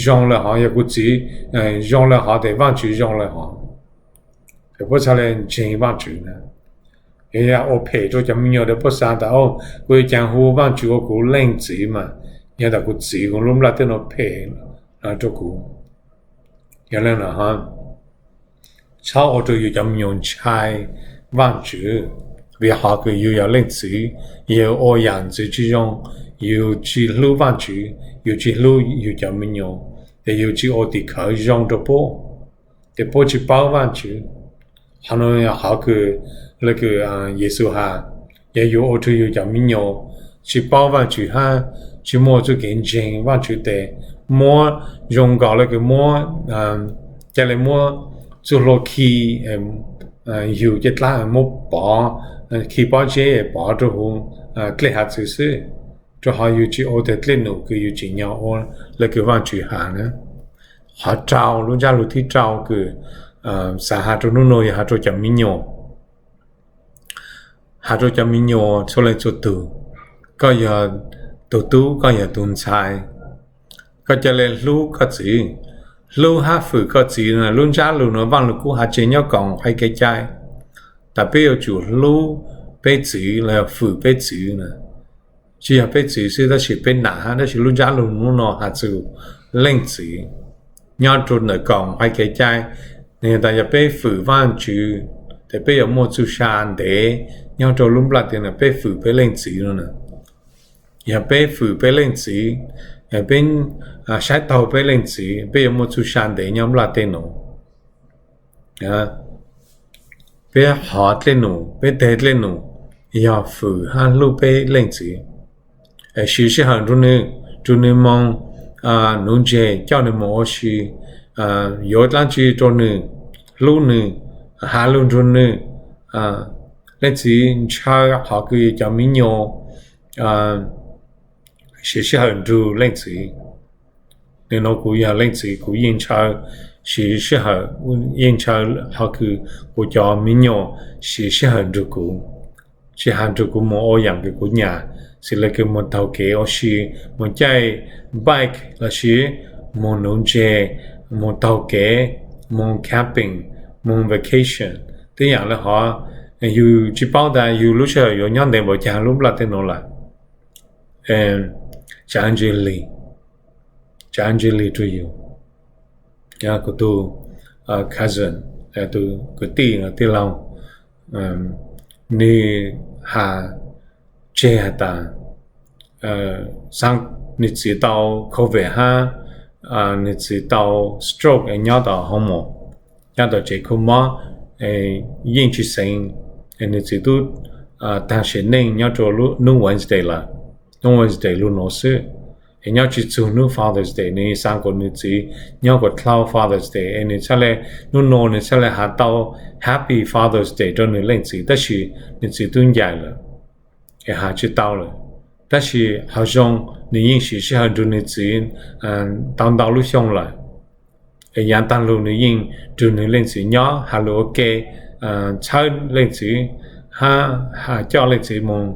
zoo le hov, yog kuv txiv zoo le hov tes Vaajtswv zoo le hov. Puab txhaj le ntseeg Vaajtswv na. Yog ua phem rua cov miv nyuas tas puab xav tas, o, kuv yuav caag hu Vaajtswv ua kuv leej txiv mas, yog tas kuv txiv kuv lub nplaj teb nuav phem rua kuv. Yog le ntawd, txhob ua rua yug cov miv nyuas ntshai Vaajtswv, vim qhov kws yug yog leej txiv, yug ua yaam ntxiv tsi zoo, yug tsi hlub Vaajtswv, yug tsi hlub yug cov miv nyuas, ces yug tsi ua tim khawv zoo rua puab, ces puab tsi paub Vaajtswv. Qhov nuav yog qhov kws, le kws Yexus has, yog yug ua rua yug cov miv nyuas tsi paub Vaajtswv hab tsi muaj txuj kev ntseeg Vaajtswv tes, muab zoo nkaus le kws muab, ca le muab txuj hlua khi yug caj dlaab, muab pov, khi pob zeb pov rua huv dlej hav txwv xwb, rua qhov yug tsi ua teg dlej num kws yug tsim nyog ua le kws Vaajtswv has na. Qhov rau, lub ntsab lug thib rau kws xav has rua nub nuav yog has rua cov miv nyuas. Has rua cov miv nyuas txhua leej txhua tug, koj yog tug tub, koj yog tug ntxhais, koj ca le hlub koj txiv, hlub hab fwm koj txiv na. Lub ntsab lug nuav Vaaj Lug Kub has tseg nyob Koom Haib Kev Cai tas peb yuav tsum hlub peb txiv los yog fwm peb txiv na. Tsi yog peb txiv xwb tab sis peb nam hab, tab sis lub ntsab lug nub nuav has txug leej txiv. Nyob rua ntawm Koom Haib Kev Cai, nwg tas yog peb fwm Vaajtswv, tes peb yuav muaj txuj sa ntev nyob rua lub nplaj teb nuav, peb fwm peb leej txiv no na. Yog peb fwm peb leej txiv, peb saib taug peb leej txiv, peb yuav muaj txuj sa ntev nyob nplaj teb nuav. Peb hov dlej num, peb teg dlej num yog fwm hab hlub peb leej txiv. Siv sij hawm nrug nwg, nrug nwg moog nuv ntseg, coj nwg moog ua si, yuav dlaab tsi rua nwg, hlub nwg, has lug nrug nwg. Leej txiv ntshaw qhov kws cov miv nyuas siv sij hawm nrug leej txiv. Nwg nuav kuv yog leej txiv kuv yeej ntshaw, siv sij hawm, yeej ntshaw qhov kws kuv cov miv nyuas siv sij hawm nrug kuv, tsi has nrug kuv moog ua yaam kws kuv nyam, xws le kws moog taug kev ua si, moog caij bike lossis moog nuv ntseg, moog taug kev, moog camping, moog vacation, tej yaam le hov. Yug tsi paub tas yug lub sij hawm yuav nyob ntev npaum caag lub nplaj teb nuav lawm. Tsav ntse lig, tsav ntse lig rua yug. Kuv tug cousin, tug kwv tij, tij laug, nwg has tseg has tas xaa, nws txiv tau COVID hab nws txiv tau stroke es nyob tom hoo mos, nyob tom tsev khu mob, yeej tsis xeev, nws txiv tub taag sim neej nyob rua hnub Wednesday lawm, hnub Wednesday lug nuav xwb. Es nyob tsis txug hnub Father's Day, nws xaa kuas nws txiv nyob kuas dlhau Father's Day es nws txhaj le, hnub nuav nws txhaj le has tau Happy Father's Day rua nws leej txiv, tab sis nws txiv tub ncaim lawm es has tsis tau lawm. Tab sis qhov zoo, nws yeej siv sij hawm nrug nws txiv tau ntau lub xyoo lawm. Es yaav taag lug nws yeej nrug nws leej txiv nyob, has lug ua ke, txhawb leej txiv, hab has coj leej txiv moog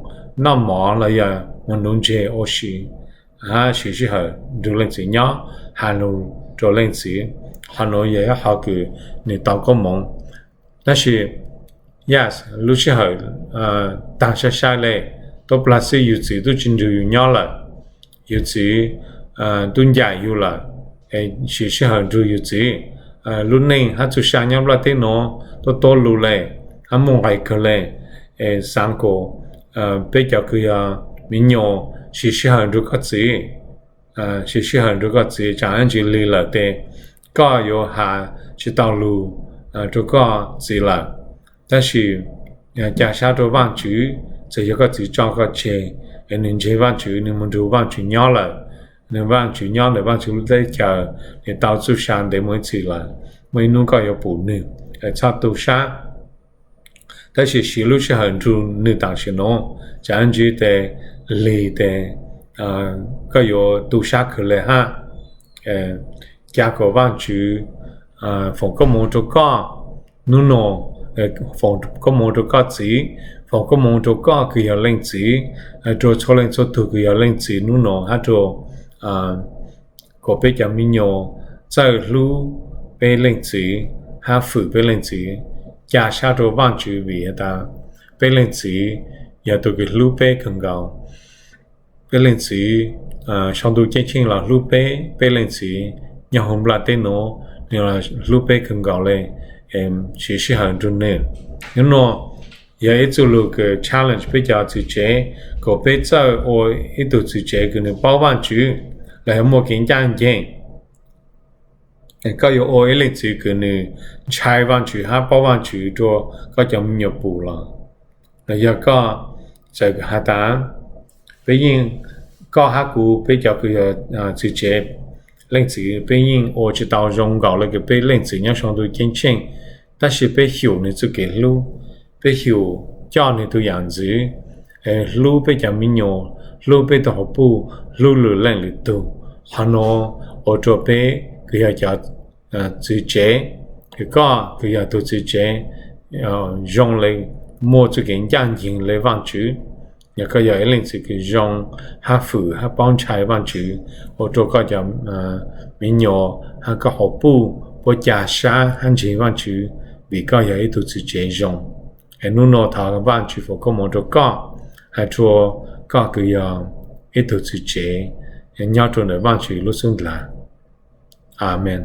noj mov los yog moog nuv ntseg ua si, hab siv sij hawm nrug leej txiv nyob, has lug rua leej txiv. Qhov nuav yog ib qhov kws nws tau koob moov. Tab sis, yes, lub sij hawm taag sai sai le, tuab plag xwb yug txiv tub tsis nrug yug nyob lawm, yug txiv tub ncaim yug lawm, es siv sij hawm nrug yug txiv. Lub neej hab txuj sa nyob nplaj teb nuav tuab tuab lug le, hab muaj nqai kawg le. Es xaav kuas peb cov kws yog miv nyuas siv sij hawm nrug koj txiv, siv sij hawm nrug koj txiv, tsaam dlaab tsi lig lawm tes koj yuav has tsis tau lug rua koj txiv lawm. Tab sis ca sab rua Vaajtswv, txawm yog koj txiv tso koj tseg, es nws ntseeg Vaajtswv, nws moog nrug Vaajtswv nyob lawm, nws Vaajtswv nyob ntawm Vaajtswv lub teb chaws, nws tau txuj sa ntev moog ib txhis lawm, muaj ib nub koj yuav pum nws, txhob tu sab. Tab sis siv lub sij hawm nrug nws taam sim nuav, tsaam dlaab tsi tes lig tes koj yuav tu sab kawg le hab. Ca kuas Vaajtswv foom koob moov rua koj nub nua, foom koob moov rua koj txiv, foom koob moov rua koj kws yog leej txiv, rua txhua leej txhua tug kws yog leej txiv nub nua hab rua kuas peb cov miv nyuas txawj hlub peb leej txiv hab fwm peb leej txiv. Ca sab rua Vaajtswv vim has tas peb leej txiv yog tug kws hlub peb kawg nkaus. Peb leej txiv, sau ntuj ceeb tsheej los hlub peb, peb leej txiv nyob huv nplaj teb nuav, nws los hlub peb kawg nkaus le, siv sij hawm nrug nws. Nub nua yog ib txuj lug kws challenge peb cov txiv tsev, kuas peb txawj ua ib tug txiv tsev kws nws paub Vaajtswv, los yog muaj kev ncaaj nceeg. Koj yuav ua ib leej txiv kws nws ntshai Vaajtswv hab paub Vaajtswv rua koj cov miv nyuas pum los, los yog koj txawm has tas, peb yeej, koj hab kuv peb cov kws yog txiv tsev, leej txiv peb yeej ua tsis tau zoo nkaus le kws peb leej txiv nyob sau ntuj ceeb tsheej, tab sis peb xyum nws txuj kev hlub, peb xyum coj nws tug yaam ntxwv, hlub peb cov miv nyuas, hlub peb tug hauv puj, hlub lwm leej lwm tug. Qhov nuav ua rua peb kws yog cov txiv tsev, kws koj kws yog tug txiv tsev zoo le, muaj txuj kev ncaaj nceeg le Vaajtswv. Yog koj yog ib leej txiv kws zoo hab fwm hab paub ntshai Vaajtswv, ua rua koj cov miv nyuas hab koj hauv puj puab ca sab hab ntseeg Vaajtswv, vim koj yog ib tug txiv tsev zoo. Es nub nua thov Vaajtswv foom koob moov rua koj, has rua koj kws yog ib tug txiv tsev nyob rua ntawm Vaajtswv lub xub ntiag. Amees.